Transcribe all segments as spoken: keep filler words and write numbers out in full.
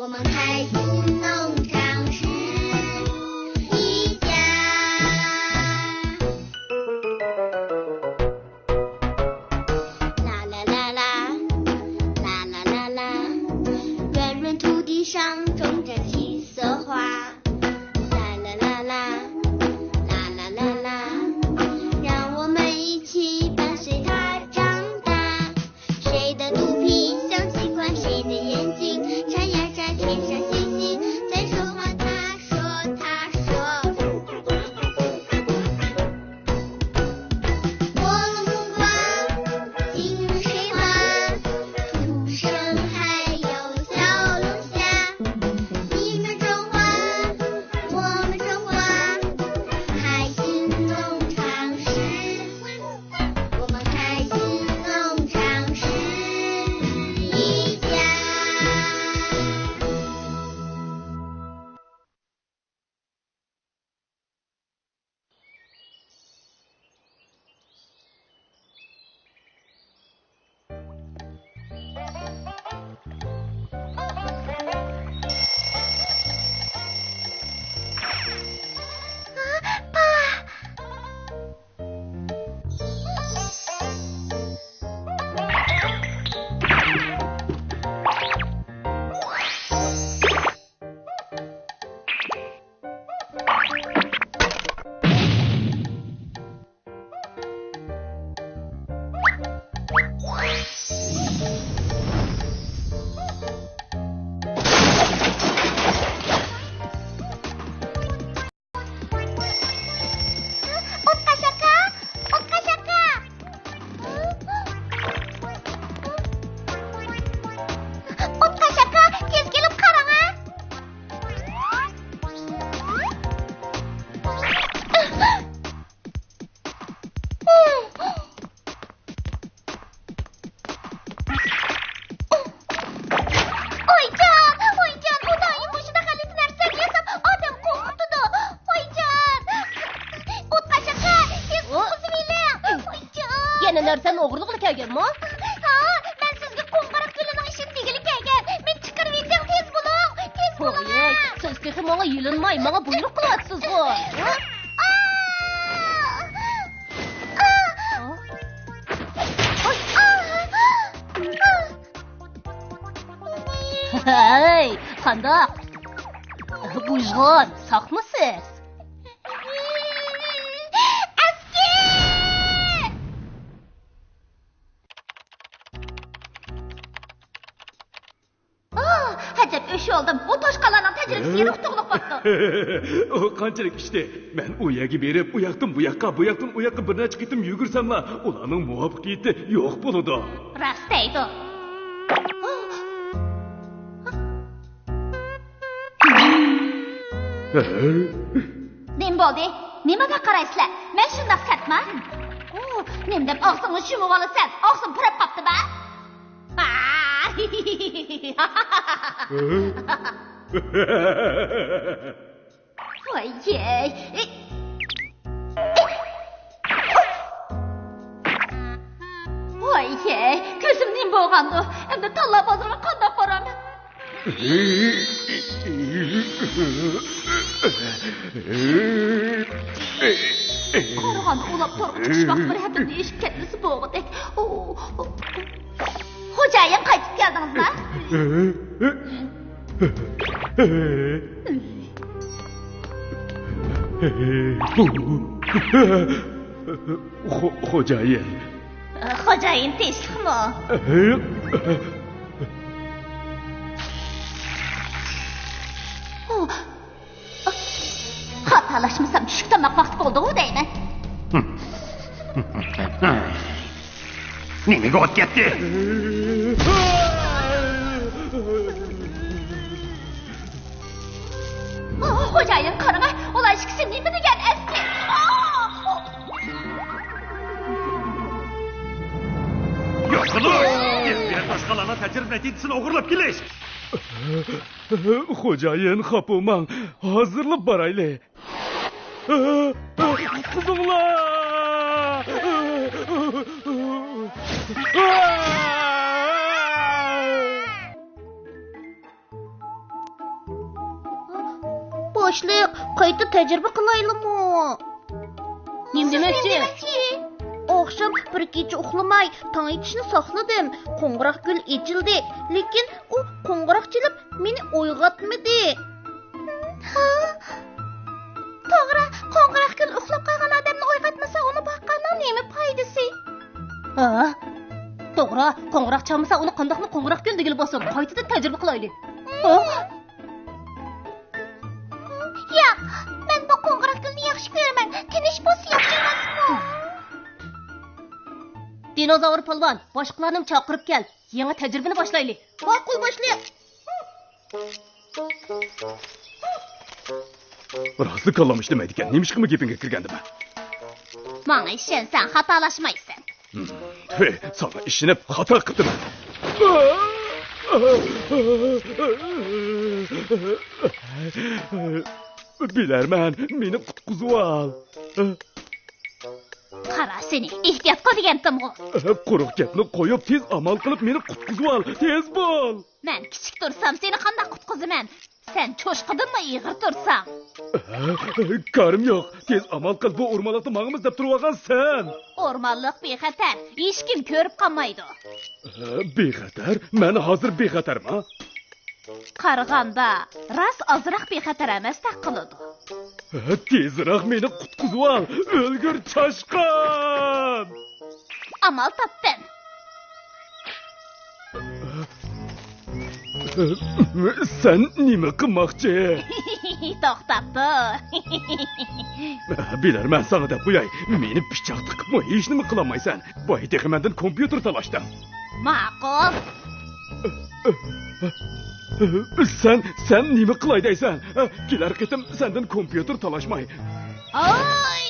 我们开心农场是一家。啦啦啦啦，啦啦啦啦，圆润土地上种着七色花。啦啦啦啦，啦啦啦啦，让我们一起伴随它长大。谁的肚皮像鸡冠，谁的眼睛眨呀眨，天上星星在说话。他说，他说。火龙果、金水花、土生还有小龙虾，你们种花，我们种花，开心农场是。我们开心农场是一家。ئوتقاش ئاكا! ئوتقاش ئاكا! ئوتقاش ئاكا، تېز كېلىپ قاراڭا! ۋايجان، ۋايجان، ئۇ دائىم مۇشۇنداق غەلىتە نەرسىلەرنى ياساپ، ئادەم قورقۇتىدۇ. ۋايجان! ئوتقاش ئاكا، تېز قۇتقۇزۇۋېلىڭ. ۋايجان! يەنە نەرسەمنى ئوغرىلىغىلى كەلگەنمۇ؟ ھا، مەن سىزگە قوڭغۇراق گۈلىنىڭ ئىشىنى دېگىلى كەلگەن. مېنى چىقىرىۋېتىڭ، تېز بولۇڭ، تېز بولۇڭ. ۋاي، سىز تېخى ماڭا يېلىنماي، ماڭا بۇيرۇق قىلىۋاتىسىزغۇ. ھە؟ ھەي، قانداق؟ بۇژغۇن، ساقمۇسىز؟ ئەسكى! ئاھ، ئەجەب ئۆچ ئالدىم. ئۇ توشقانلارنىڭ تەجرىبىسى يېرىق تۇغلۇق بوپتۇ. ئۇ قانچىلىك ئىشتى؟ مەن ئۇ يەرگە بېرىپ، ئۇ ياقتىن بۇ ياققا، بۇ ياقتىن ئۇ ياققا بىر نەچچە قېتىم يۈگۈرسەملا، ئۇلارنىڭ مۇۋەپپەقىيىتى يوق بولىدۇ. راست دەيدۇ. نېمە بولدى؟ نېمىگە قارايسىلەر؟ مەن شۇنداق سەتما؟ ئۇ، نېمە دەپ ئاغزىڭنى يۇمۇۋالىسەن؟ ئاغزىڭ پۇراپ قاپتىما؟ ۋاييەي. ۋاييەي، كۆزۈم نېمە بولغاندۇ؟ ئەمدى تاللا بازىرىغا قانداق بارامەن؟ قارىغاندا ئۇلاپ تورغا چۈشۈش ۋاقتى بىر ھەپتىدىن ئېشىپ كەتمىسە بولغۇدەك. ئۇ، ئۇ، ئۇ. خوجايىن، قايتىپ كەلدىڭىزما؟ خو-، خوجايىن. خوجايىن تىنچلىقمۇ؟ خاتالاشمىسام، چۈشلۈك تاماق ۋاقتى بولدىغۇ دەيمەن. نېمىگە ئوت كەتتى؟ خوجايىن، قارىما، ئۇلار ئىككىسى نېمە دېگەن ئەسكى؟ يوقىلىش! ئېف بى ئاي باشقىلارنىڭ تەجرىبە نەتىجىسىنى ئوغرىلاپ كېلىش! خوجايىن، خاپا بولماڭ، ھازىرلا بارايلى. قۇتقۇزۇڭلار! باشلىق، قايتا تەجرىبە قىلايلىمۇ؟ نېمە دېمەكچى؟ ئاخشام بىر كېچە ئۇخلىماي، تاڭ ئېتىشنى ساقلىدىم. قوڭغۇراق گۈل ئېچىلدى، لېكىن ئۇ قوڭغۇراق چېلىپ مېنى ئويغاتمىدى. ھا؟ توغرا، قوڭغۇراق گۈل ئۇخلاپ قالغان ئادەمنى ئويغاتمىسا، ئۇنى باققاننىڭ نېمە پايدىسى؟ ھا؟ توغرا، قوڭغۇراق چالمىسا، ئۇنى قانداقمۇ قوڭغۇراق گۈل دېگىلى بولسۇن؟ قايتىدىن تەجرىبە قىلايلى. ھا؟ ياق، مەن بۇ قوڭغۇراق گۈلنى ياخشى كۆرىمەن. تىنچ بولسا ياخشى ئەمەسمۇ؟ دىنوزاۋر پالۋان، باشقىلارنىمۇ چاقىرىپ كەل. يېڭى تەجرىبىنى باشلايلى. ماقۇل، باشلىق. راستلا كاللام ئىشلىمەيدىكەن. نېمىشقىمۇ گېپىڭگە كىرگەندىمەن؟ ماڭا ئىشەنسەڭ خاتالاشمايسەن. ھىم، ھېي، ساڭا ئىشىنىپ خاتا قىپتىمەن. بىلەرمەن، مېنى قۇتقۇزۇۋال. قارا سېنى، ئېھتىيات قىل دېگەنتىمغۇ. قۇرۇق گەپنى قويۇپ، تېز ئامال قىلىپ مېنى قۇتقۇزۇۋال، تېز بول. مەن كىچىك تۇرسام سېنى قانداق قۇتقۇزىمەن؟ سەن چوشقىدىنمۇ ئېغىر تۇرساڭ. كارىم يوق، تېز ئامال قىل، بۇ ئورمانلىقتا ماڭىمىز دەپ تۇرۇۋالغان سەن. ئورمانلىق بىخەتەر، ھېچكىم كۆرۈپ قالمايدۇ. بىخەتەر؟ مەن ھازىر بىخەتەرما؟ قارىغاندا راست ئازراق بىخەتەر ئەمەستەك قىلىدۇ. تېزرەك مېنى قۇتقۇزۇۋال، ئۆلگۈر چاشقان! ئامال تاپتىم. سەن نېمە قىلماقچى؟ توختاپ تۇر. بىلەرمەن ساڭا دەپ قوياي، مېنى پىچاق تىقىپمۇ ھېچنېمە قىلالمايسەن. بايا تېخى مەندىن كومپيۇتېر تالاشتىڭ. ماقۇل. سەن، سەن نېمە قىلاي دەيسەن؟ كېلەر قېتىم سەندىن كومپيۇتېر تالاشماي. ھاي!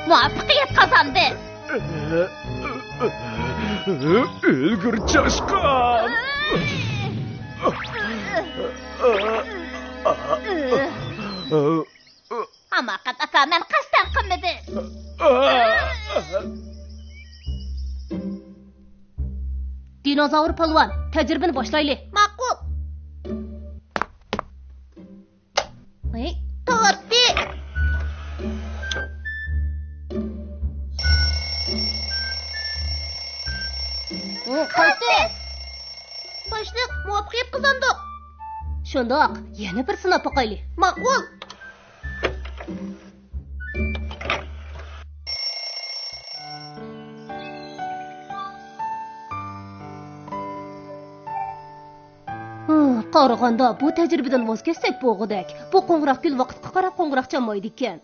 مۇۋەپپەقىيەت قازاندى. ئۆلگۈر چاشقان! ھاماقەت ئاكا، مەن قەستەن قىلمىدىم. دىنوزاۋر پالۋان، تەجرىبىنى باشلايلى. ماقۇل. ھەي، تاۋاتتى. ئۇ، قايسى؟ باشلىق، مۇۋەپپەقىيەت قازاندۇق. شۇنداق، يەنە بىر سىناپ باقايلى. ماقۇل. ھا، قارىغاندا بۇ تەجرىبىدىن ۋاز كەچسەك بولغۇدەك. بۇ قوڭغۇراق گۈل ۋاقىتقا قاراپ قوڭغۇراق چالمايدىكەن.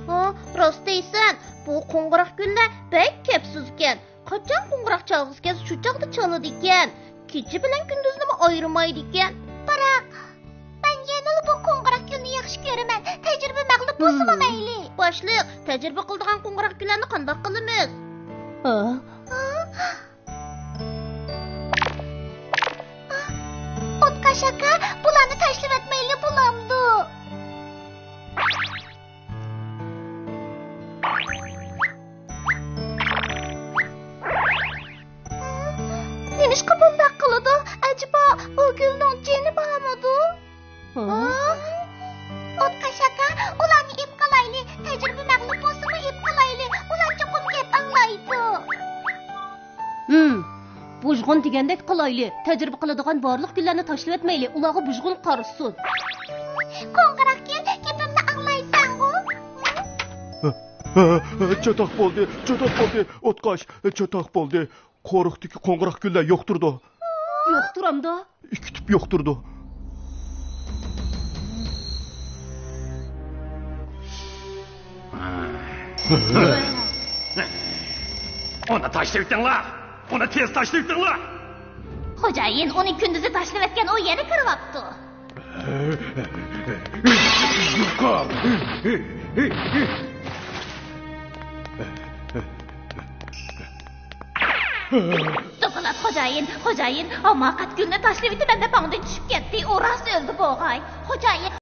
ھا، راست دەيسەن، بۇ قوڭغۇراق گۈللەر بەك كەپسىزكەن. قاچان قوڭغۇراق چالغۇسى كەلسە، شۇ چاغدا چالىدىكەن. كېچە بىلەن كۈندۈزنىمۇ ئايرىمايدىكەن. بىراق، مەن يەنىلا بۇ قوڭغۇراق گۈلنى ياخشى كۆرىمەن. تەجرىبە مەغلۇپ بولسىمۇ مەيلى. باشلىق، تەجرىبە قىلىدىغان قوڭغۇراق گۈللەرنى قانداق قىلىمىز؟ ھا؟ ئوتقاش ئاكا، بۇلارنى تاشلىۋەتمەيلى بولامدۇ؟ نېمىشقا بۇنداق قىلىدۇ؟ ئەجەبا، ئۇ گۈلنىڭ جېنى بارمىدۇ؟ ھا؟ ئوتقاش ئاكا، ئۇلارنى ئېلىپ قالايلى. تەجرىبە مەغلۇپ بولسىمۇ ئېلىپ قالايلى. ئۇلار چوقۇم گەپ ئاڭلايدۇ. ھىم، بۇژغۇن دېگەندەك قىلايلى. تەجرىبە قىلىدىغان بارلىق گۈللەرنى تاشلىۋەتمەيلى، ئۇلارغا بۇژغۇن قارىسۇن. قوڭغۇراق گۈل، گېپىمنى ئاڭلايسەنغۇ؟ چاتاق بولدى، چاتاق بولدى، ئوتقاش، چاتاق بولدى. قورۇقتىكى قوڭغۇراق گۈللەر يوق تۇرىدۇ. يوق تۇرامدۇ؟ ئىككى تۈپ يوق تۇرىدۇ. ئۇنى تاشلىۋېتىڭلار! ئۇنى تېز تاشلىۋېتىڭلار! خوجايىن، ئۇنى كۈندۈزى تاشلىۋەتكەن، ئۇ يەنە كىرىۋاپتۇ. دوكلات، خوجايىن، خوجايىن، ھاماقەت گۈلنى تاشلىۋېتىمەن دەپ ئاڭدىن چۈشۈپ كەتتى. ئۇ راست ئۆلدى بوغاي. خوجايىن.